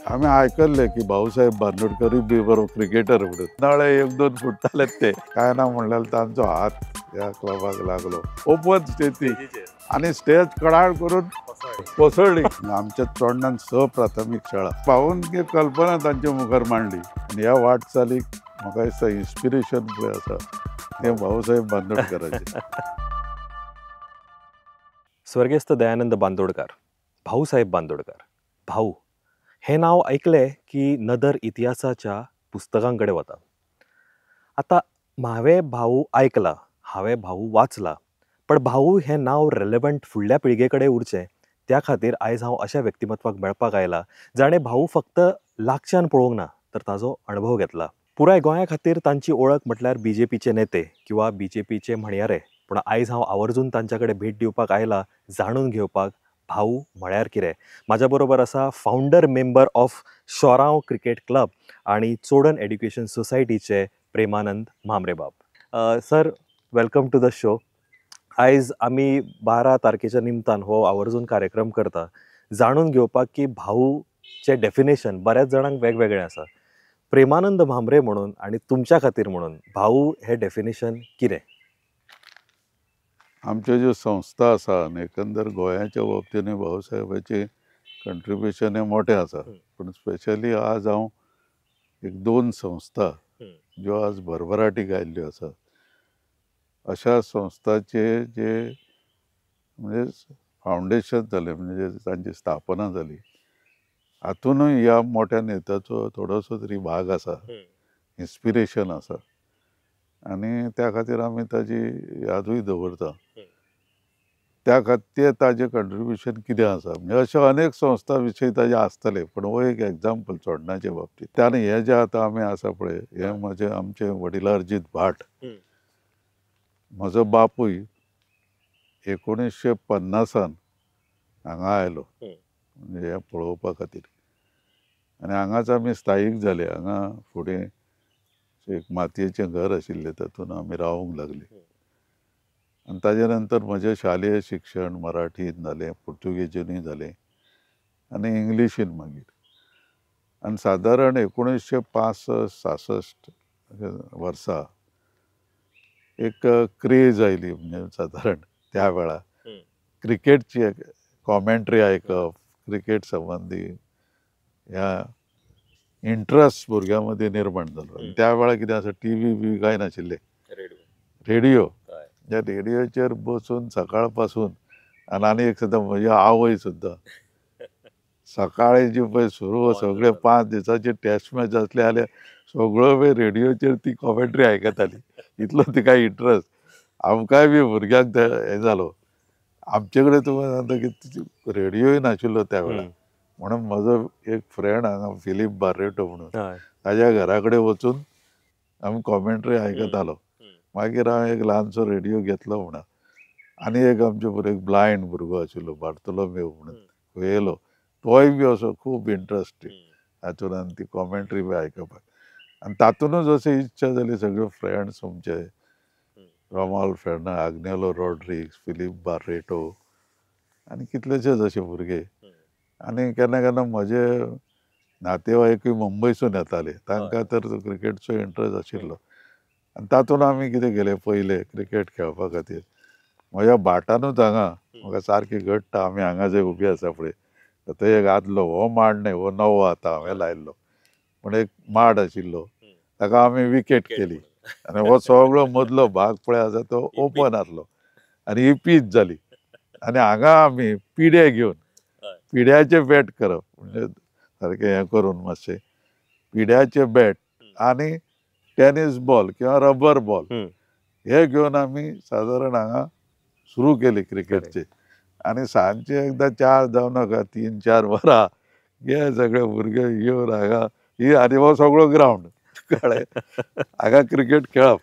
आमी आयकल्ले की भाऊसाहेब बांदोडकरूय बी बरो क्रिकेटर म्हणून. नळे एक दोन फुट्टाले ते, काय ना म्हणल्यार तांचो हात ह्या क्लबाक लागलो. ओपन स्टेजी आनी स्टेज कडाळ करून कोसळ्ळी. आमच्या चोडणान 6 प्राथमीक शाळा. भाऊन एक कल्पना तांच्या मुखार मांडली आनी ह्या वाटचालीक म्हाका दिसता इन्स्पिरेशन पळय आसा तें भाऊसाहेब बांदोडकराचें. स्वर्गस्थ दयानंद बांदोडकर, भाऊसाहेब बांदोडकर, भाऊ हें नांव आयकलें की नदर इतिहासाच्या पुस्तकां कडेन वता. आतां हांवें भाऊ आयकला, हांवें भाऊ वाचला, पण भाऊ हें नांव रेलेवंट फुडल्या पिळगे कडेन उरचें त्या खातीर आयज हांव अशा व्यक्तिमत्वाक मेळपाक आयला जाणें भाऊ फक्त लागच्यान पळोवंक ना तर ताजो अणभव घेतला. पुराय गोंया खातीर तांची ओळख म्हटल्यार बीजेपीचे नेते किंवा बीजेपीचे म्हणयारे, पूण आयज हांव आवर्जून तांच्या कडेन भेट दिवपाक आयला जाणून घेवपाक भाऊ म्हळ्यार कितें. म्हाज्या बरोबर आसा founder member of Chorao cricket club आनी चोडण एड्युकेशन सोसायटीचे Premanand म्हांब्रेबाब. Sir, welcome to the show. आयज आमी 12 तारखेच्या निमतान हो आवर्जून कार्यक्रम करता जाणून घेवपाक की भाऊचें डेफिनेशन बऱ्याच जाणांक वेगवेगळें आसा. प्रेमानंद म्हांब्रे म्हणून आनी तुमच्या खातीर म्हणून भाऊ हें डेफिनेशन कितें? आमच्यो ज्यो संस्था आसा आनी एकंदर गोंयाच्या बाबतीनूय भाऊसाहेबाचें कंट्रिब्युशन हें मोठें आसा. पूण स्पेशली आज हांव एक 2 संस्था ज्यो आज भरभराटीक आयिल्ल्यो आसा अशा संस्थाचे जे म्हणजे फावंडेशन जालें, म्हणजे तांची स्थापना जाली, हातूनय ह्या मोठ्या नेत्याचो थोडोसो तरी भाग आसा, इन्स्पिरेशन आसा आनी त्या खातीर आमी ताजी यादूय दवरता. त्या खातीर ताजें कंट्रिब्युशन कितें आसा म्हणजे अश्यो अनेक संस्था विशयी ताजें आसतलें, पूण हो एक एग्जाम्पल चोडणाचे बाबतींत. त्याने हें जें आतां आमी आसा पळय हें म्हजें आमचें वडिलार्जीत भाट. म्हजो बापूय 1950 हांगा आयलो म्हणजे हें पळोवपा खातीर आनी हांगाच आमी स्थायीक जाले. हांगा फुडें एक मातयेचें घर आशिल्लें तातूंत आमी रावूंक लागले आनी ताजे नंतर म्हजें शालेय शिक्षण मराठीन जालें, पुर्तुगेजीनूय जालें आनी इंग्लिशीन मागीर. आनी सादारण 1965-66 वर्सा एक क्रेज आयली, म्हणजे सादारण त्या वेळार क्रिकेटची एक कॉमेंट्री आयकप, क्रिकेट संबंदी ह्या इंट्रस्ट भुरग्यां मदीं निर्माण जालो. आनी त्या वेळार कितें आसा, टीव्ही बी कांय नाशिल्लें, रेडियो. त्या रेडियोचेर बसून सकाळ पासून आनी आनी एक सुद्दां म्हजी आवय सुद्दां सकाळी जी पळय सुरू सगळे 5 दिसांची टेस्ट मॅच आसली जाल्यार सगळो पळय रेडियोचेर ती कॉमेंट्री आयकताली. इतलो तिका इंट्रस्ट. आमकांय बी भुरग्यांक हें जालो. आमचे कडेन तुमकां सांगता की रेडियोय नाशिल्लो त्या वेळार, म्हणून म्हजो एक फ्रेंड हांगा फिलीप बार्रेटो म्हणून, ताज्या घरा कडेन वचून आमी कॉमेंट्री आयकतालो. मागीर हांवें एक ल्हानसो रेडियो घेतलो म्हणून आनी एक आमचे भुरगो एक ब्लायंड भुरगो आशिल्लो बार्तोलोमेव म्हणून खुयेलो, तोय बी असो खूब इंट्रस्टीड हातून आनी ती कॉमेंट्री बी आयकपाक. आनी तातूंतच अशी इच्छा जाली सगळे फ्रेंड्स आमचे रोमाल फेर्नांडीस, आग्नेलो रॉड्रिग्स, फिलीप बार्रेटो आनी कितलेशेच अशे भुरगे. आनी केन्ना केन्ना म्हजे नातेवाईकूय मुंबयसून येताले, तांकां तर क्रिकेटचो इंट्रस्ट आशिल्लो. आनी तातूंत आमी कितें केलें पयलें क्रिकेट खेळपा खातीर म्हज्या भाटानूच हांगा म्हाका सारकी घट्ट आमी हांगा जे उबी आसा पळय थंय एक आदलो हो माड न्हय, हो नवो आतां हांवें लायिल्लो, पूण एक माड आशिल्लो ताका आमी विकेट केली आनी हो सगळो मदलो भाग पळय आसा तो ओपन आसलो आनी ही पीच जाली. आनी हांगा आमी पिडे घेवन पिड्याचें बॅट करप, म्हणजे सारकें हें करून मातशें पिड्याचें बॅट आनी टेनीस बॉल किंवा रबर बॉल हे घेवन आमी सादारण हांगा सुरू केली क्रिकेटचे. आनी सांजचे एकदां 4 जावं नाका 3-4 वरां हे सगळे भुरगे येवन हांगा ही आनी हो सगळो ग्रावंड कळ्ळें हांगा क्रिकेट खेळप.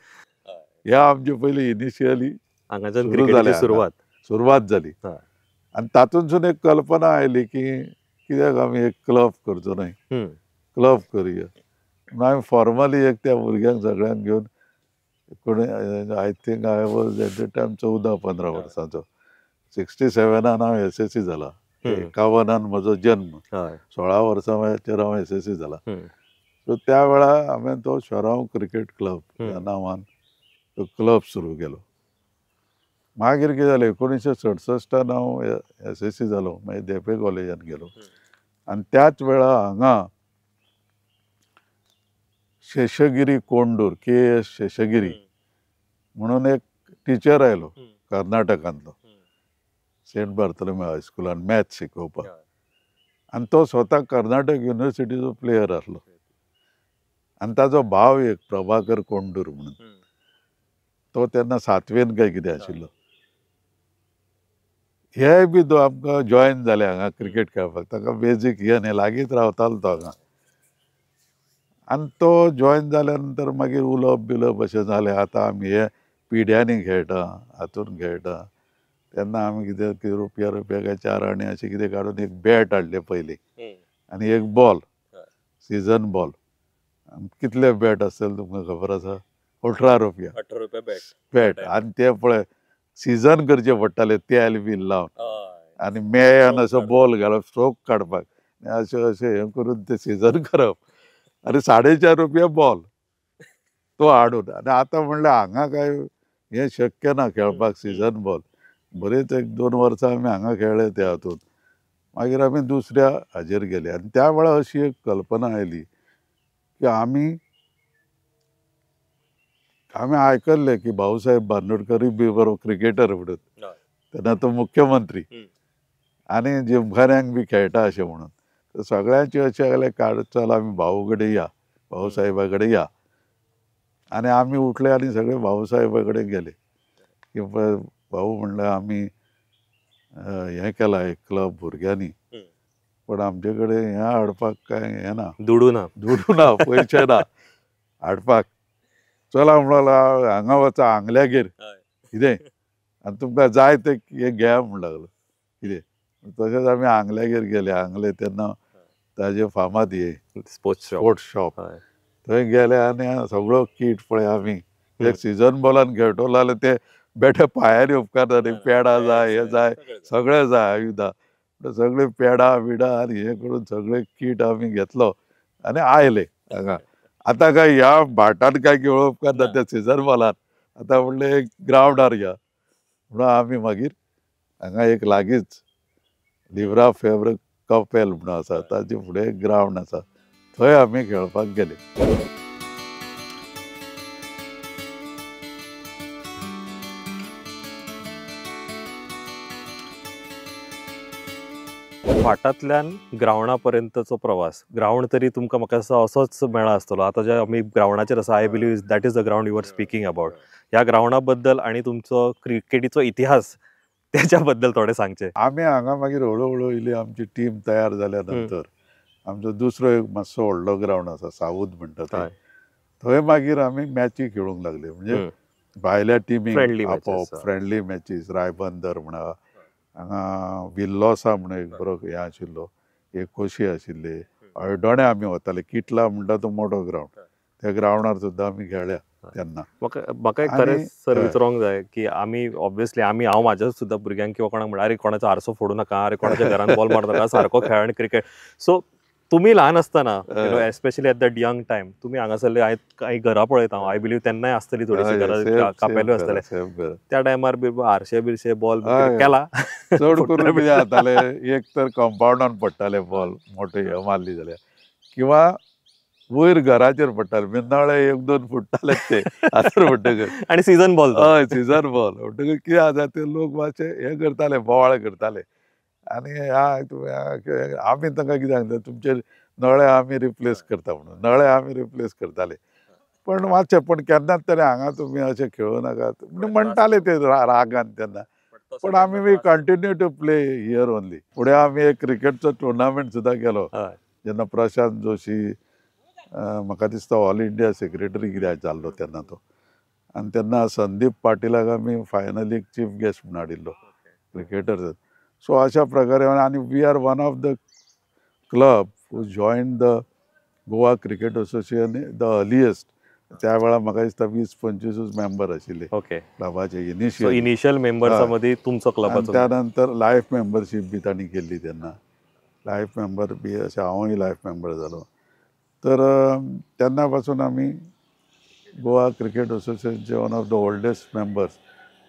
ह्या आमचे पयलीं इनिशियली हांगाच्यान सुरवात जाली. आनी तातूंतसून एक कल्पना आयली की कित्याक आमी एक क्लब करचो न्हय, क्लब करुया. म्हणून आमी फॉर्मली एक त्या भुरग्यांक सगळ्यांक घेवन कोणी I think I was at the time 14-15 वर्सांचो, 67 हांव SSC जाला, 51 म्हजो जन्म, 16 वर्सां वयाचेर हांव SSC जाला. सो त्या वेळा हांवें तो शोरांव क्रिकेट क्लब ह्या नांवान तो क्लब सुरू केलो. मागीर कितें जालें, 1967 हांव SSC जालो, मागीर धेंपे कॉलेजान गेलो आनी त्याच वेळा हांगा शेषगिरी कोंडूर, KS Seshagiri म्हणून एक टिचर आयलो कर्नाटकांतलो, सेंट बार्थोलोम्यू हायस्कुलान मॅथ्स शिकोवपाक. आनी तो स्वता कर्नाटक युनिवर्सिटीचो प्लेयर आसलो आनी ताजो भाव एक प्रभाकर कोंडूर म्हणून, तो तेन्ना 7वेन काय कितें आशिल्लो. हे बी तो आमकां जॉयन जाले हांगा क्रिकेट खेळपाक. ताका बेजीक हे न्ही, लागींच रावतालो तो हांगा. आनी तो जॉयन जाल्या नंतर मागीर उलोवप बिलोवप अशें जालें, आतां आमी हे पिड्यांनी खेळटा, हातून खेळटा. तेन्ना आमी कितें कितें रुपया रुपया काय 4 आणे अशें कितें काडून एक बॅट हाडलें पयलीं आनी एक बॉल, सिजन बॉल. कितले बॅट आसतले तुमकां खबर आसा? 18 रुपया 18 रुपया बॅट. आनी ते पळय सिजन करचे पडटाले, तेल बीन लावन आनी मेयान असो बॉल घालप, स्ट्रोक काडपाक, अशें अशें हें करून ते सिजन करप. आनी 4.5 रुपया बॉल तो हाडून. आनी आतां म्हणल्यार हांगा काय हें शक्य ना खेळपाक सिजन बॉल. बरेच 1-2 वर्सां आमी हांगा खेळ्ळे त्या हातून. मागीर आमी दुसऱ्या हाजेर गेले आनी त्या वेळार अशी एक कल्पना आयली की आमी आमी आयकल्लें की भाऊसाहेब बांदोडकरूय बी बरो क्रिकेटर म्हणून, तेन्ना तो मुख्यमंत्री आनी जिमखान्यांक बी खेळटा अशें म्हणून. सगळ्यांची अशें जालें काड चल आमी भाऊ कडेन या, भाऊसाहेबा कडेन या. आनी आमी उठले आनी सगळे भाऊसाहेबा कडेन गेले की भाऊ म्हणल्यार आमी हें केलां एक क्लब भुरग्यांनी, पण आमचे कडेन हें हाडपाक कांय हें ना, दुडू ना, दुडू ना, पयशे ना हाडपाक. चला म्हणलो हांगा वचा आंगल्यागेर कितें आनी तुमकां जाय तें हें घेया म्हण लागलो कितें. तशेंच आमी आंगल्यागेर गेले. आंगले तेन्ना ताजे फामाद हे स्पोर्ट्स शॉप, थंय गेले आनी सगळो कीट पळय आमी एक सिजन बॉलान खेळटलो जाल्यार ते बेठे पांयांनी उपकारता न्ही, पेडां जाय, हें जाय, सगळें जाय आयुधां, सगळीं पेडां बिडां आनी हें करून सगळें कीट आमी घेतलो आनी आयले हांगा. आतां काय ह्या भाटान काय खेळोवप उपकारना त्या सिजन बॉलान, आतां म्हणलें एक ग्रावंडार या म्हणून आमी मागीर हांगा एक लागींच लिब्रा फेब्र कपेल म्हणून आसा, ताजे फुडें एक ग्रावंड आसा, थंय आमी खेळपाक गेले. भाटांतल्यान ग्रावंडा पर्यंतचो प्रवास, ग्रावंड तरी तुमकां म्हाका दिसता असोच मेळ्ळा आसतलो. आतां जे आमी ग्रावंडाचेर आसा, I believe that is the ground you are speaking about. ह्या ग्रावंडा बद्दल आनी तुमचो क्रिकेटीचो इतिहास त्याच्या बद्दल थोडें सांगचें. आमी हांगा मागीर हळू हळू इल्ली आमची टीम तयार जाल्या नंतर आमचो दुसरो एक मातसो व्हडलो ग्रावंड आसा, साऊद म्हणटा थंय, थंय मागीर आमी मॅची खेळूंक लागले. म्हणजे भायल्या टिमीक आपोवप, फ्रेंडली मॅचीस, रायबंदर म्हणा, हांगा विल्लोसा म्हणून एक बरो हें आशिल्लो, एकोशी आशिल्ले, हळदोणे आमी वताले, किटला म्हणटा तो मोठो ग्रावंड, त्या ग्रावंडार सुद्दां आमी खेळ्ळ्या तेन्ना. म्हाका एक खरें सर विचारूंक जाय की आमी ऑब्वियसली आमी हांव म्हाज्या सुद्दां भुरग्यांक किंवा कोणाक म्हणटा, अरे कोणाचो आरसो फोडू नाका, अरे कोणाच्या घरान बॉल मारू नाका, सारको खेळ आनी क्रिकेट. सो तुमी ल्हान आसतना, especially at that young time, तुमी हांगासरले कांय घरां पळयता हांव, I believe तेन्नाय आसतली थोडीशी घरां, कापेल्यो आसतले त्या टायमार बी आरशे बिरशे बॉल केला चड करून कितें जातालें, एक तर कंपावंडान पडटाले बॉल मोठे हे मारली जाल्यार, किंवा वयर घराचेर पडटाले, म्हणजे नळे 1-2 फुट्टाले ते आसर म्हणटकच. आनी सिजन बॉल, हय सिजन बॉल म्हणटकच कितें आसा ते लोक मातशे हे करताले, बोवाळ करताले. आनी आमी तांकां कितें सांगता, तुमचे नळे आमी रिप्लेस करता म्हणून, नळे आमी रिप्लेस करताले. पण मातशें पण केन्नाच तरी हांगा तुमी अशें खेळूं नाकात म्हणटाले ते रागान तेन्ना. पण आमी we continue to play here only. फुडें आमी एक क्रिकेटचो टुर्नामेंट सुद्दां केलो, जेन्ना प्रशांत जोशी म्हाका दिसता ऑल इंडिया सेक्रेटरी कितें जाल्लो तेन्ना तो, आनी तेन्ना संदीप पाटिलाक आमी फायनली चीफ गेस्ट म्हणून हाडिल्लो क्रिकेटर. सो अशा प्रकारे आनी we are one of the club who join the Goa cricket association the earliest. त्या वेळार म्हाका दिसता 20-25 मेंबर आशिल्ले ओके क्लबाचे इनिशियल. इनिशियल मेंबर्सा मदीं तुमचो क्लबाचो. त्या नंतर लायफ मेंबरशीप बी तांणी केल्ली तेन्ना, लायफ मेंबर बी अशें हांवूय लायफ मेंबर जालो. तर तेन्ना पासून आमी गोवा क्रिकेट असोसिएशनचे one of the oldest members.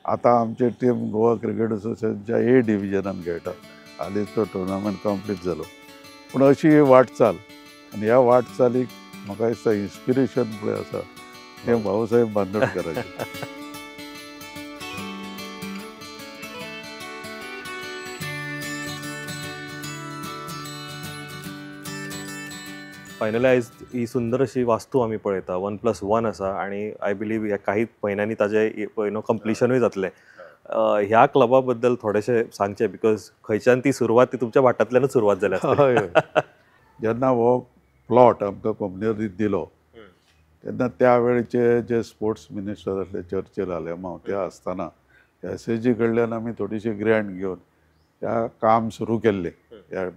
आतां आमची टीम गोवा क्रिकेट असोसिएशनच्या ए डिविजनान खेळटा. हालींच तो टुर्नामेंट कंप्लीट जालो. पूण अशी ही वाटचाल आनी ह्या वाटचालीक म्हाका दिसता इन्स्पिरेशन पळय आसा तें भाऊसाहेब बांदोडकराचें. फायनली आयज ही सुंदर अशी वास्तू आमी पळयता, 1+1 आसा आनी I believe ह्या काही म्हयन्यांनी ताजें you know कंप्लिशनूय जातलें. ह्या क्लबा बद्दल थोडेशें सांगचें, because खंयच्यान ती सुरवात ती तुमच्या वाटांतल्यानूच सुरवात जाली आसतली. हय, जेन्ना हो प्लॉट आमकां कंपनीन दिलो तेन्ना त्या वेळचे जे स्पोर्ट्स मिनिस्टर आसले चर्चिल आलेमांव, ते आसतना एस एस जी कडल्यान आमी थोडीशी ग्रँट घेवन त्या काम सुरू केल्लें ह्या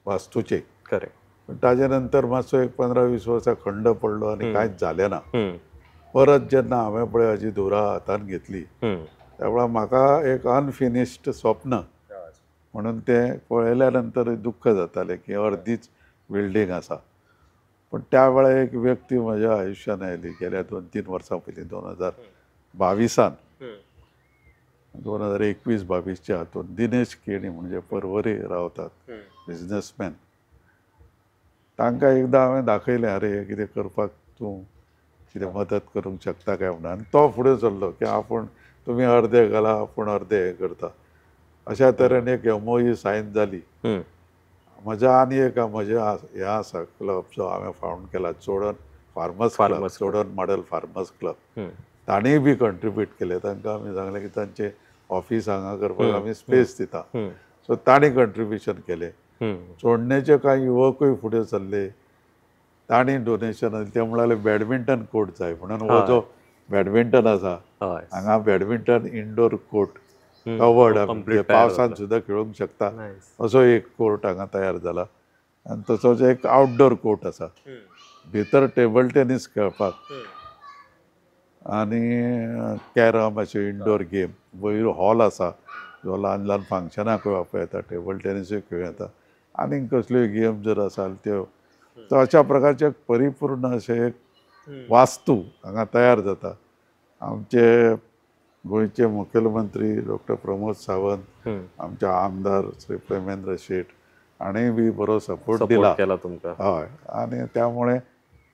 वास्तूचें. करेक्ट. पण ताजे नंतर मातसो एक 15-20 वर्सां खंड पडलो आनी कांयच जालें ना. परत जेन्ना हांवें पळय हाजी धुरा हातान घेतली त्या वेळार म्हाका एक अनफिनिश्ड स्वप्न म्हणून तें पळयल्या नंतर दुख्ख जातालें की अर्दीच बिल्डींग आसा. पण त्या वेळार एक व्यक्ती म्हज्या आयुश्यान आयली गेल्या 2-3 वर्सां पयलीं, 2022 2021-22 हातून दिनेश केणी म्हणजे परवरी रावतात, बिजनसमॅन. तांकां एकदां हांवें दाखयलें, अरे कितें करपाक तूं कितें मदत करूंक शकता काय म्हणून. आनी तो फुडें सरलो की आपूण तुमी अर्दे घाला आपूण अर्दे हें करता. अशा तरेन एक MOU sign जाली. म्हज्या आनी एक म्हज्या हें आसा क्लब जो हांवें फावंड केला, Chodan farmers club, Chodan model farmers club, तांणीय बी कंट्रिब्यूट केलें. तांकां आमी सांगलें की तांचें ऑफीस हांगा करपाक आमी स्पेस दिता, सो तांणी कंट्रिब्युशन केलें. चोडणेचे कांय युवकूय फुडें सरले, तांणी डोनेशन, ते म्हणाले बॅडमिंटन कोर्ट जाय म्हणून. हो जो बॅडमिंटन आसा हांगा बॅडमिंटन इंडोर कोर्ट कवर्ड, पावसांत सुद्दां खेळूंक शकता असो एक कोर्ट हांगा तयार जाला. आनी तसोच एक आउटडोर कोर्ट आसा, भितर टेबल टेनीस खेळपाक आनी कॅरम अशे इंडोर गेम. वयर हॉल आसा जो ल्हान ल्हान फंक्शनाकूय वापरूं येता, टेबल टेनिसूय खेळूं येता, आनीक कसल्योय गेम जर आसा त्यो. तर अशा प्रकारचे परिपूर्ण अशें एक वास्तू हांगा तयार जाता. आमचे गोंयचे मुखेलमंत्री डॉक्टर प्रमोद सावंत, आमचे आमदार श्री प्रेमेंद्र शेट हांणी बी बरो सपोर्ट दिला केला तुमकां. हय, आनी त्यामुळे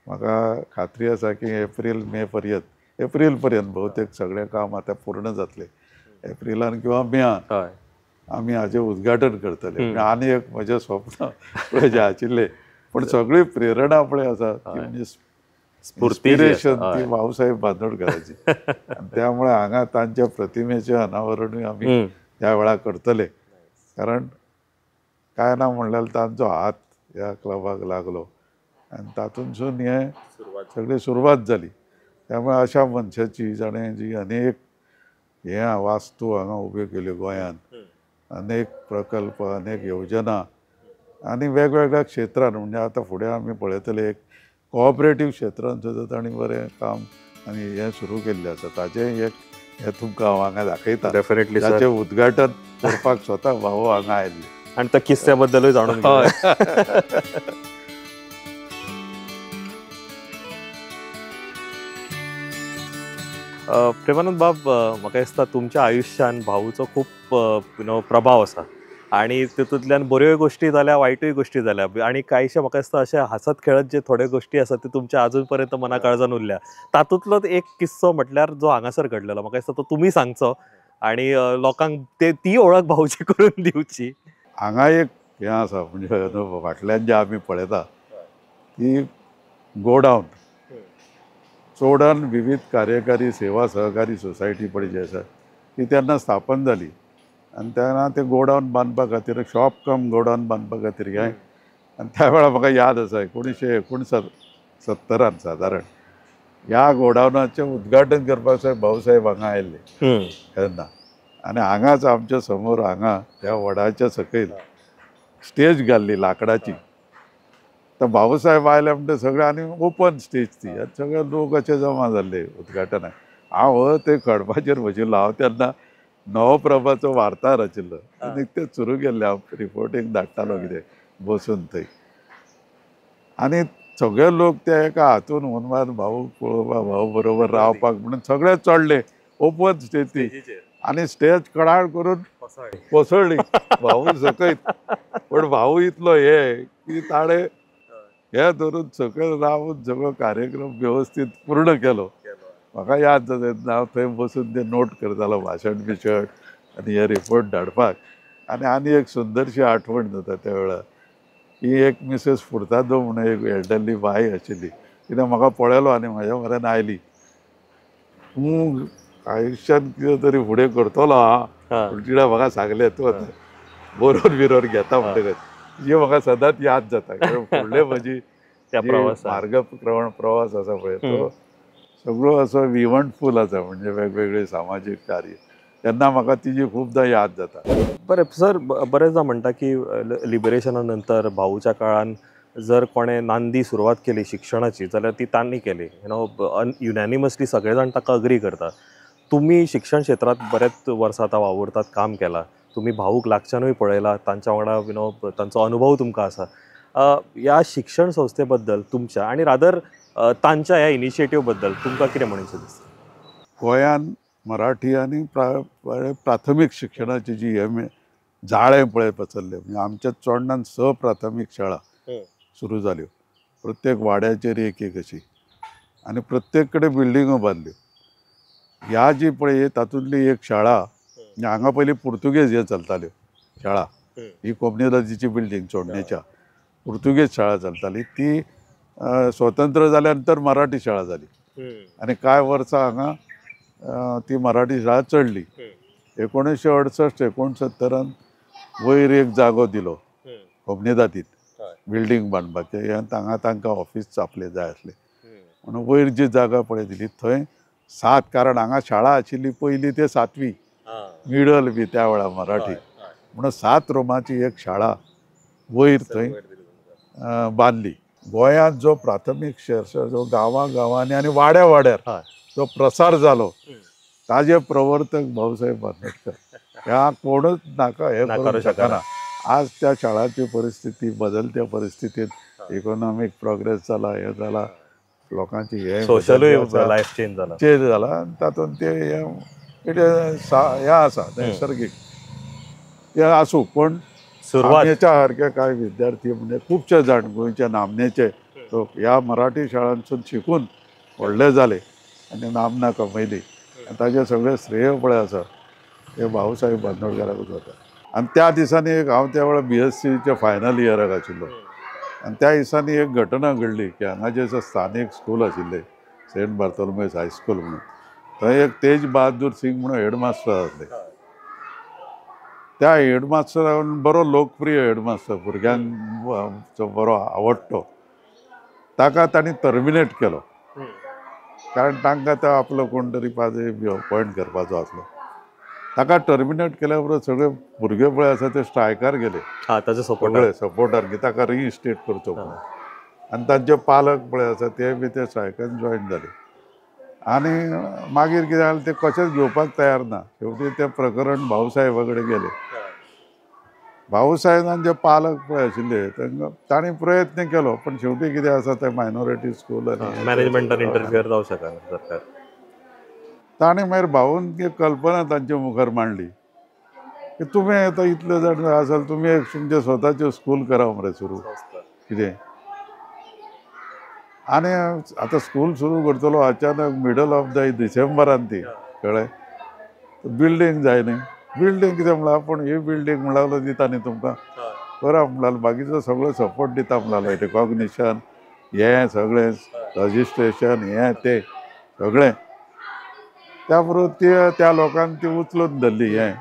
म्हाका खात्री आसा की एप्रील मे पर्यंत, एप्रील पर्यंत बहुतेक सगळें काम आतां पूर्ण जातलें. एप्रिलान किंवा मेयान आमी हाजें उद्घाटन करतले. आनी एक म्हजें स्वप्न पळय जें आशिल्लें, पूण सगळी प्रेरणा पळय आसा ती म्हणजे इन्स्पिरेशन ती भाऊसाहेब बांदोडकराची. आनी त्यामुळे हांगा तांच्या प्रतिमेचें अनावरणूय आमी त्या वेळार करतले. कारण काय ना म्हणल्यार तांचो हात ह्या क्लबाक लागलो आनी तातूंतसून हें सगळी सुरवात जाली. त्यामुळे अशा मनशाची जाणें जी अनेक हे वास्तू हांगा उब्यो केल्यो गोंयांत, अनेक प्रकल्प, अनेक योजना आनी वेगवेगळ्या क्षेत्रान, म्हणजे आतां फुडें आमी पळयतले एक कोऑपरेटीव क्षेत्रान सुद्दां तांणी बरें काम आनी हें सुरू केल्लें आसा. ताचें एक हें तुमकां हांव हांगा दाखयता. डेफिनेटली ताचें उद्घाटन करपाक स्वता भाऊ हांगा आयिल्ले आनी त्या किस्स्या बद्दलूय जाणून घेवया. प्रेमानंद बाब, म्हाका दिसता तुमच्या आयुश्यान भाऊचो खूब you know प्रभाव आसा आनी तितूंतल्यान बऱ्योय गोश्टी जाल्या, वायटूय गोश्टी जाल्या आनी कांयशे म्हाका दिसता अशे हांसत खेळत जे थोड्यो गोश्टी आसात त्यो तुमच्या आजून पर्यंत मना काळजान उरल्या. तातूंतलोच एक किस्सो म्हटल्यार जो हांगासर घडलेलो, म्हाका दिसता तो तुमी सांगचो आनी लोकांक ती वळख भाऊची करून दिवची. हांगा एक हें आसा म्हणजे फाटल्यान जें आमी पळयता ती गोडावन, चोडण विविध कार्यकारी सेवा सहकारी सोसायटी पळय जी आसा ती तेन्ना स्थापन जाली आनी तेन्ना ते गोडावन बांदपा खातीर, शॉप कम गोडावन बांदपा खातीर हें. आनी त्या वेळार म्हाका याद आसा 1969 सादारण ह्या गोडावनाचें उद्घाटन करपाक साहेब भाऊसाहेब हांगा आयिल्ले तेन्ना. आनी हांगाच आमच्या समोर हांगा त्या वडाच्या सकयल स्टेज घाल्ली लाकडाची तर भाऊसाहेब आयले म्हणटा सगळे आनी ओपन स्टेज ती सगळे लोक अशे जमा जाल्ले उद्घाटनाक. हांव ते खडपाचेर बशिल्लो. हांव तेन्ना नवप्रभाचो वार्ताहर आशिल्लो आनी तें सुरू केल्लें हांव रिपोर्टींग धाडटालो कितें बसून थंय. आनी सगळे लोक ते एका हातून हुनवान भाऊ पळोवपाक भाऊ बरोबर रावपाक म्हणून सगळे चडले ओपन स्टेज ती आनी स्टेज कडाळ करून कोसळ्ळी भाऊ सकयत. पण भाऊ इतलो हे की ताणें हे धरून सकयल रावून सगळो कार्यक्रम वेवस्थीत पूर्ण केलो. म्हाका याद जाता हांव थंय बसून ते नोट करतालो भाशण बिशण आनी हे रिपोर्ट धाडपाक. आनी आनी एक सुंदरशी आठवण जाता त्या वेळार ही एक मिसेस फुर्तादो म्हणून एक एल्डरली बाई आशिल्ली तिणें म्हाका पळयलो आनी म्हज्या म्हऱ्यान आयली. तूं आयुश्यान कितें तरी फुडें करतलो आं पूण तिणें म्हाका सांगलें तूं आतां बरोवन बिरोवन घेता म्हणटकच ही म्हाका सदांच याद जाता. कारण फुडले म्हजी मार्गक्रमण प्रवास आसा पळय तो सगळो असो इव्हंटफूल आसा म्हणजे वेगवेगळे सामाजीक कार्य तेन्ना म्हाका तिजी खुबदां याद जाता. बरें सर, बरेचदा म्हणटा की लिबरेशना नंतर भाऊच्या काळान जर कोणें नांदी सुरवात केली शिक्षणाची जाल्यार ती तांणी केली, you know युनॅनिमसली सगळे जाण ताका अग्री करता. तुमी शिक्षण क्षेत्रांत बरेच वर्सां आतां वावुरतात, काम केलां, तुमी भाऊक लागच्यानूय पळयला, तांच्या वांगडा you know तांचो अनुभव तुमकां आसा. ह्या शिक्षण संस्थे बद्दल तुमच्या आनी रादर तांच्या ह्या इनिशिएटीव बद्दल तुमकां कितें म्हणचें दिसता? गोंयान मराठी आनी प्राथमीक शिक्षणाची जी हे जाळें पळय पसरलें म्हणजे आमच्या चोडणान 6 प्राथमीक शाळा सुरू जाल्यो, प्रत्येक वाड्याचेर एक एक अशी, आनी प्रत्येक कडेन बिल्डिंगो बांदल्यो. ह्या जी पळय तातूंतली एक शाळा म्हणजे हांगा पयलीं पुर्तुगेज हे चलताल्यो शाळा, ही कोमनिदादीची बिल्डींग चोडणेच्या पुर्तुगेज शाळा चलताली ती स्वतंत्र जाल्या नंतर मराठी शाळा जाली आनी कांय वर्सां हांगा ती मराठी शाळा चडली. 1968 69 वयर एक जागो दिलो कोमनिदादीत बिल्डींग बांदपाचें, हांगा तांकां ऑफीस आपलें जाय आसलें म्हणून वयर जी जागा पळय दिली थंय 7, कारण हांगा शाळा आशिल्ली पयली ते 7वी मिडल बी त्या वेळार मराठी, म्हणून 7 रुमाची एक शाळा वयर थंय बांदली. गोंयांत जो प्राथमीक शिक्षण जो गांवां गांवांनी आनी वाड्या वाड्यार जो प्रसार जालो ताजे प्रवर्तक भाऊसाहेब बांदोडकर. ह्या कोणूच नाका हे करूंक शकना. आज त्या शाळांची परिस्थिती बदलत्या परिस्थितीत इकॉनॉमीक प्रोग्रेस जाला, हे जाला, लोकांची हे सोशलूय लायफ चेंज जाला, चेंज जाला आनी तातूंत ते हें आसा नैसर्गीक ते आसूं, पण सुरवातेच्या सारके कांय विद्यार्थी म्हणजे खुबशे जाण गोंयच्या नामनेचे लोक ह्या मराठी शाळांसून शिकून व्हडले जाले आनी नामना कमयली आनी ताजें सगळें श्रेय पळय आसा हे भाऊसाहेब बांदोडकराकूच वता. आनी त्या दिसांनी एक हांव त्या वेळार BScच्या फायनल इयराक आशिल्लो आनी त्या दिसांनी एक घटना घडली की हांगा जे स्थानीक स्कूल आशिल्लें सेंट बार्थोलोमेस हायस्कूल म्हणून, थंय एक तेज बहादूर सिंग म्हणून हेडमास्टर आसले. त्या हेडमास्टरान बरो लोकप्रिय हेडमास्टर, भुरग्यांक बरो आवडटो, ताका तांणी टर्मिनेट केलो कारण तांकां तो आपलो कोण तरी पाद्री बी अपॉयंट करपाचो आसलो. ताका टर्मिनेट केल्या उपरांत सगळे भुरगे पळय आसा ते स्ट्रायकार गेले, ताचे सगळे सपोर्टर की ताका रिइन्स्टेट करचो म्हणून, आनी तांचे पालक पळय आसा ते बी ते स्ट्रायकान जॉयन जाले. आनी मागीर कितें जालें ते कशेंच घेवपाक तयार ना. शेवटी तें प्रकरण भाऊसाहेबा कडेन गेलें. भाऊसाहेबान जे पालक पळय आशिल्ले तांकां तांणी प्रयत्न केलो, पण शेवटी कितें आसा तें मायनॉरिटी स्कूल आनी मॅनेजमेंटान इंटरफियर जावं शकना सरकार. ताणें मागीर भाऊन ती कल्पना तांचे मुखार मांडली की तुमी आतां इतले जाण आसात, तुमी एक तुमचें स्वताचें स्कूल करा मरे सुरू कितें. आनी आतां स्कूल सुरू करतलो अचानक मिडल ऑफ the डिसेंबरान ती कळ्ळें बिल्डींग जाय न्ही, बिल्डींग कितें म्हणल्यार आपूण ही बिल्डींग म्हणल्यार दिता न्ही तुमकां करा म्हणल्यार बाकीचो सगळो सपोर्ट दिता म्हणल्यार रिकॉग्निशन हें सगळें रजिस्ट्रेशन हें तें सगळें. त्या बरोबर ते त्या लोकांनी ती उचलून धरली हें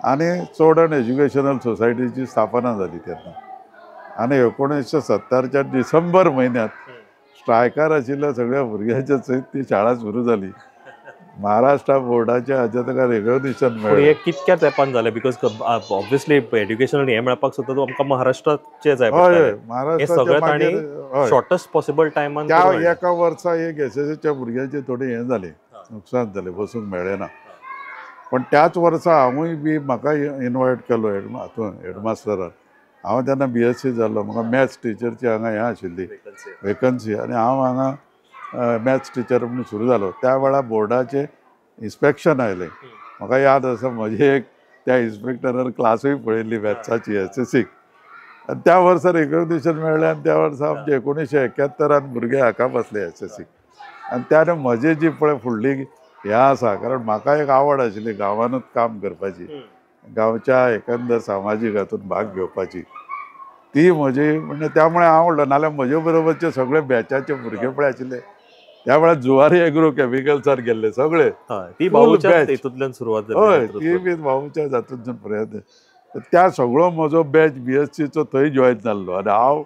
आनी चोडण एज्युकेशनल सोसायटीची स्थापना जाली तेन्ना. आनी 1970च्या डिसेंबर म्हयन्यांत स्ट्रायकार आशिल्ल्या सगळ्या भुरग्यांच्या सयत ती शाळा सुरू जाली. महाराष्ट्र बोर्डाच्या हाजें ताका रेकग्निशन पूण मेळ्ळें. हे कितक्या तेंपान जालें? Because obviously educational हें मेळपाक सुद्दां आमकां महाराष्ट्राचें जाय हय हय, पडटालें. हे महाराष्ट्राच्या सगळें तांणी मागीर हय शॉर्टस्ट पॉसिबल टायमान त्या एका वर्सा एक एसएससीच्या भुरग्यांचें थोडें हें जालें, नुकसान जालें, बसूंक मेळ्ळें ना. पण त्याच वर्सा हांवूय बी म्हाका इनवायट केलो हातून हेडमास्टरान. हांव तेन्ना बीएससी जाल्लो, म्हाका मॅथ्स टिचरची हांगा हें आशिल्ली वेकन्सी, आनी हांव हांगा मॅथ्स टिचर म्हणून सुरू जालो. त्या वेळार बोर्डाचें इन्स्पेक्शन आयलें. म्हाका याद आसा म्हजी एक त्या इन्स्पेक्टरान क्लासूय पळयल्ली मॅथ्साची एसएससीक. आनी त्या वर्सा रेकग्निशन मेळ्ळें आनी त्या वर्सा आमचे 1971 भुरगे हाका बसले एसएससीक. आनी त्याने म्हजी जी पळय फुडली हें आसा, कारण म्हाका एक आवड आशिल्ली गांवानूच काम करपाची, गांवच्या एकंदर सामाजीक हातून भाग घेवपाची, ती म्हजी म्हणजे त्यामुळे हांव म्हणलो. नाल्यार म्हजे बरोबरचे सगळे बॅचाचे भुरगे पळय आशिल्ले त्या वेळार जुवारी एग्रो केमिकल्सार गेल्ले सगळे. ती भाऊच्या हितूंतल्यान सुरवात जाली. हय, ती बी भाऊच्या हातूंतल्यान प्रयत्न. त्या सगळो म्हजो बॅच बीएससीचो थंय जॉयन जाल्लो आनी हांव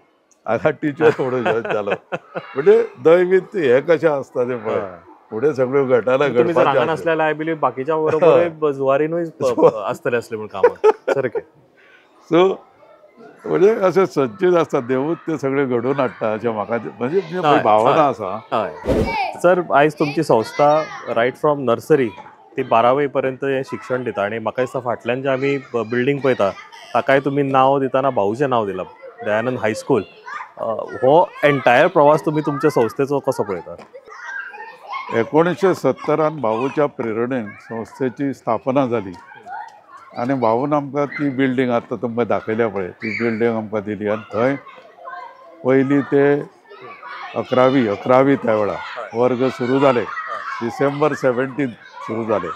हांगा टिचर म्हणून जॉयन जालो. म्हणजे दैवीत हें कशें आसता तें पळय, फुडें सगळ्यो घटना घडपाच्यो नासल्यार I believe बाकीच्या बरोबर जुवारीनूय आसतले असले म्हूण कामाक सारकें. सो म्हणजे अशें संचीत आसता, देवूच ते सगळे घडोवन हाडटा अशें म्हाका म्हणजे भावना आसा. हय सर, आयज तुमची संस्था रायट फ्रॉम नर्सरी ती 12वी पर्यंत हें शिक्षण दिता आनी म्हाका दिसता फाटल्यान जे आमी बिल्डींग पळयता ताकाय तुमी नांव दितना भाऊचें नांव दिलां, दयानंद हायस्कूल. हो एंटायर प्रवास तुमी तुमच्या संस्थेचो कसो पळयता? 1970 भाऊच्या प्रेरणेन संस्थेची स्थापना जाली आनी भाऊन आमकां ती बिल्डींग आतां तुमकां दाखयल्या पळय ती बिल्डींग आमकां दिली. आनी थंय पयली ते अकरावी त्या वेळार वर्ग सुरू जाले, डिसेंबर 17 सुरू जाले.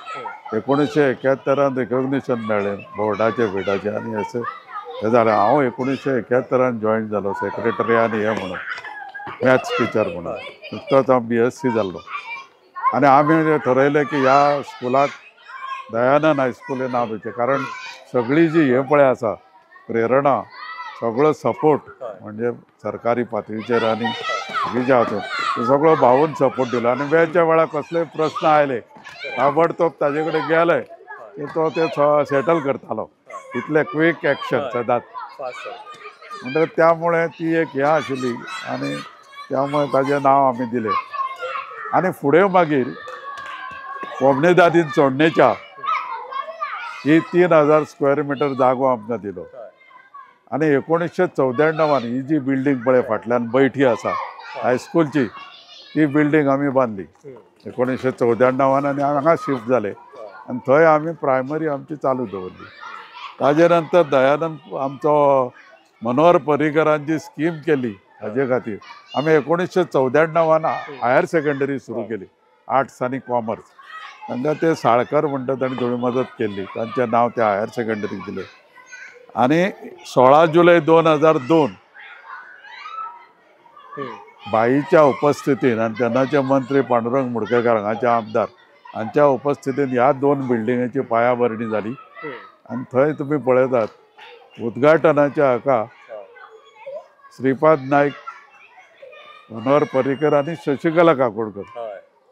1971 रेकग्निशन मेळ्ळें बोर्डाचें बिर्डाचें आनी अशें हें जालें. हांव 1971 जॉयन जालो सेक्रेटरी आनी हें म्हणून मॅथ्स टिचर म्हणून. नुकतोच हांव बीएससी जाल्लो आनी आमी ठरयलें की ह्या स्कुलाक दयानंद हायस्कूल हें नांव दिवचें, कारण सगळी जी हें पळय आसा प्रेरणा, सगळो सपोर्ट म्हणजे सरकारी पातळीचेर आनी बाकीच्या हातून तो सगळो भाऊन सपोर्ट दिलो. आनी वेळच्या वेळार कसलेय प्रस्न आयले ताबडतोब ताजे कडेन गेले की तो ते सेटल करतालो, इतले क्वीक एक्शन सदांच. म्हणटकच त्यामुळे ती एक हें आशिल्ली आनी त्यामुळे ताजें नांव आमी दिलें. आनी फुडें मागीर कोमनेदादीन चोडणेच्या ही 3000 स्क्वेअर मिटर जागो आमकां दिलो. आनी 1994 ही जी बिल्डींग पळय फाटल्यान बैठी आसा हायस्कूलची, ती बिल्डींग आमी बांदली 1994 आनी हांगा शिफ्ट जाले आनी थंय आमी प्रायमरी आमची चालू दवरली. ताजे नंतर दयानंद आमचो मनोहर पर्रीकरान जी स्कीम केली हाजे खातीर आमी 1994 हायर सेकंडरी सुरू केली, आर्ट्स आनी कॉमर्स. तांकां ते साळकर म्हणटा तांणी थोडी मदत केल्ली, तांचें नांव त्या हायर सेकंडरीक दिलें. आनी 16 जुलय 2002 बाईच्या उपस्थितीन आनी तेन्नाचे मंत्री पांडुरंग मुडकेकार हांगाचे आमदार हांच्या उपस्थितीन ह्या 2 बिल्डिंगेची पायाभरणी जाली. आनी थंय तुमी पळयतात उद्घाटनाच्या हाका श्रीपाद नायक, मनोहर पर्रीकर आनी शशिकला काकोडकर,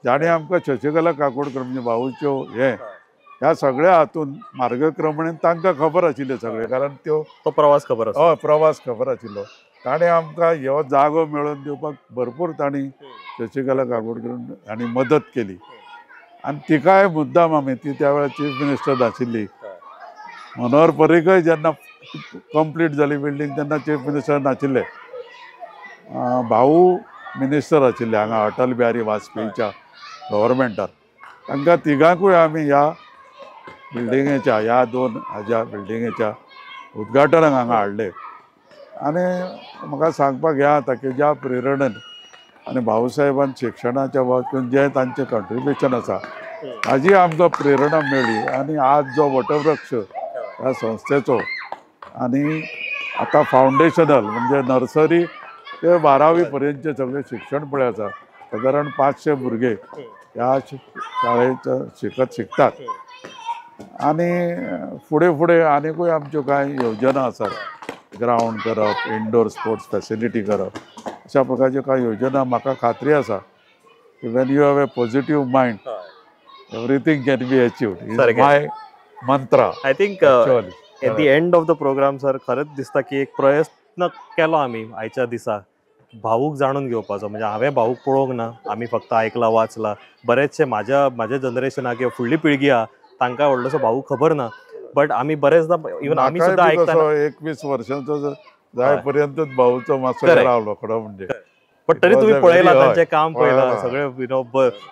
जाणें आमकां शशिकला काकोडकर म्हणजे भाऊच्यो हें ह्या सगळ्या हातून मार्गक्रमणेन तांकां खबर आशिल्लें सगळें, कारण त्यो तो प्रवास खबर आसा. हय, प्रवास खबर आशिल्लो. ताणें आमकां ह्यो जागो मेळोवन दिवपाक भरपूर तांणी शशिकला काकोडकर हांणी मदत केली. आनी तिकाय मुद्दाम आमी, ती त्या वेळार चीफ मिनिस्टर आशिल्ली, मनोहर पर्रीकर जेन्ना कंप्लीट जाली बिल्डींग तेन्ना चीफ मिनिस्टर नाशिल्ले, भाऊ मिनिस्टर आशिल्ले हांगा अटल बिहारी वाजपेयीच्या गव्हर्मेंटार. तांकां तिगांकूय आमी ह्या बिल्डिंगेच्या ह्या 2 हाज्या बिल्डिंगेच्या उद्घाटनाक हांगा हाडले. आनी म्हाका सांगपाक हें जाता की ज्या प्रेरणेन आनी भाऊसाहेबान शिक्षणाच्या बाबतींत जें तांचें कंट्रिब्युशन आसा हाजी आमकां प्रेरणा मेळ्ळी. आनी आज जो वटवृक्ष ह्या संस्थेचो आनी आतां फावंडेशनल म्हणजे नर्सरी ते 12वी पर्यंतचें सगळें शिक्षण पळय आसा, सादारण 500 भुरगे ह्या शाळेंत शिकतात. आनी फुडें फुडें आनीकूय आमच्यो कांय योजना आसात, ग्रावंड करप, इनडोर स्पोर्ट्स फॅसिलिटी करप, अशा प्रकारच्यो कांय योजना. म्हाका खात्री आसा की when you have a positive mind Everything can be achieved is सारकें. My mantra. I think actually at the end of the program sir, खरेंच दिसता की एक प्रयत्न केलो आमी आयच्या दिसा भाऊक जाणून घेवपाचो. म्हणजे हांवें भाऊक पळोवंक ना, आमी फक्त आयकलां, वाचलां. बरेचशे म्हाज्या जनरेशनाक किंवा फुडली पिळगी आहा तांकां व्हडलोसो भाऊ खबर ना, बट आमी बरेचदा इवन आमी सुद्दां आयकतना 21 वर्षांचो जाय पर्यंतच भाऊचो मातसो रावलो खरो म्हणजे. बट तरी तुम्ही पळयला तांचें काम, पळयलां सगळें, you know,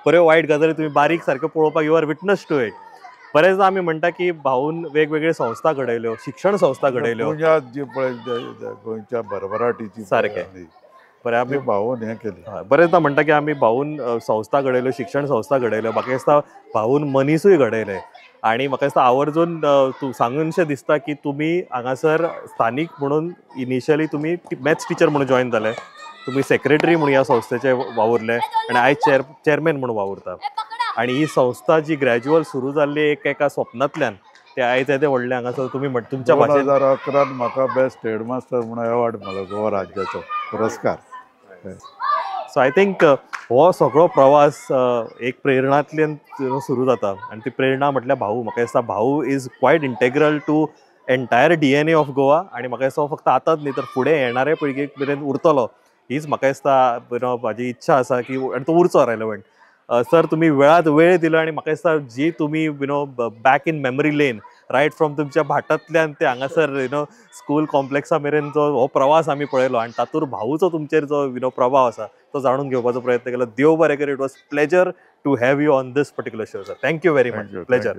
बऱ्यो वायट गजाली तुम्ही बारीक सारक्यो पळोवपाक, you are witness to it. बरेचदा आमी म्हणटा की भाऊन वेगवेगळ्यो संस्था घडयल्यो, शिक्षण संस्था घडयल्यो, जी पळय गोंयच्या भरभराटीची सारकें बरें आमी भाऊन हें केलें. बरेचदा म्हणटा की आमी भाऊन संस्था घडयल्यो, शिक्षण संस्था घडयल्यो, म्हाका दिसता भाऊन मनीसूय घडयले. आनी म्हाका दिसता आवर्जून तूं सांगूनशें दिसता की तुमी हांगासर स्थानीक म्हणून इनिशियली तुमी मॅथ्स टिचर म्हणून जॉयन जाले, तुमी सेक्रेटरी म्हणून ह्या संस्थेचे वावुरले आनी आयज चेअरमॅन म्हणून वावुरता. आनी ही संस्था जी ग्रॅज्युअल सुरू जाल्ली एक एका स्वप्नांतल्यान ते आयज येदे व्हडले हांगासर तुमी तुमच्या भाशेन 2011 म्हाका बेस्ट हेडमास्टर म्हणून अवॉर्ड मेळ्ळो, गोवा राज्याचो पुरस्कार. सो I think हो सगळो प्रवास एक प्रेरणांतल्यान सुरू जाता आनी ती प्रेरणा म्हटल्यार भाऊ. म्हाका दिसता Bhau is quite integral to entire DNA of Goa आनी म्हाका दिसता फक्त आतांच न्ही तर फुडें येणाऱ्या पिळगेक मेरेन उरतलो, हीच म्हाका दिसता म्हाजी इच्छा आसा की आनी तो उरचो रेलेवंट. सर तुमी वेळात वेळ दिलो आनी म्हाका दिसता जी तुमी you know back in memory lane right from तुमच्या भाटांतल्यान ते हांगासर you know school कॉम्प्लेक्सा मेरेन जो हो प्रवास आमी पळयलो आनी तातूंत भाऊचो तुमचेर जो you know प्रभाव आसा तो जाणून घेवपाचो प्रयत्न केलो. देव बरें करूं. It was pleasure to have you on this particular show sir. Thank you very much. Pleasure.